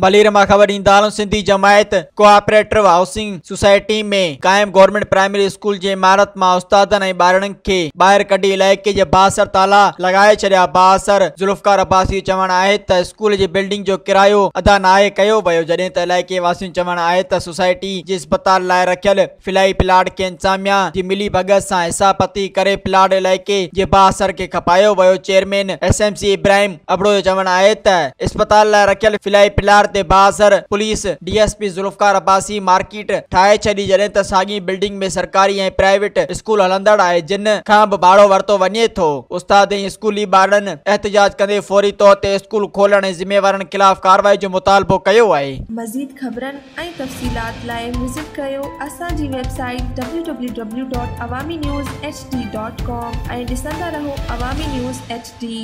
ملير مان خبر ڏيندا هلون سنڌي جماعت ڪوآپريٽو هائوسنگ سوسائٽي ۾ قائم گورنمينٽ پرائمري اسڪول جي عمارت مان استادن ۽ ٻارڙن کي ٻاهر ڪڍي علائقي جي بااثر تالا لڳائي ڇڏيا بااثر ذوالفقار عباسي جو چوڻ آهي ته اسڪول جي بلڊنگ جو ڪرايو ادا ناهي ڪيو ويو جڏهن ته علائقي واسين چوڻ آهي ته سوسائٽي جي اسپتال لاء رکيل فلاحي پلاٽ کي انتظاميا جي ملي ڀڳت سان حصا پتي ڪري پلاٽ علائقي جي بااثر کي کپايو ويو. Chairman S M C Ibrahim Abro جو چوڻ آهي ته اسپتال لاء رکيل فلاحي پلاٽ تي بااثر police D S P Zulfiqar Abbasi market ٺاهي ڇڏي جڏهن ته ساڳي بلڊنگ ۾ سرڪاري ۽ پرائيويٽ اسڪول هلندڙ آهي جن کان به ڀاڙو ورتو وڃي ٿو. استاد ۽ اسڪولي ٻارڙن احتجاج ڪندي فوري طور تي اسڪول کولڻ ۽ ذميوارن خلاف ڪارروائي جو مطالبو ڪيو آهي. مزيد خبرن ۽ تفصيلات لاء وزٽ ڪريو اسان جي website W W W dot Awami news H D dot com ۽ ڏسندا رهو عوامي نيوز ايڇ ڊي.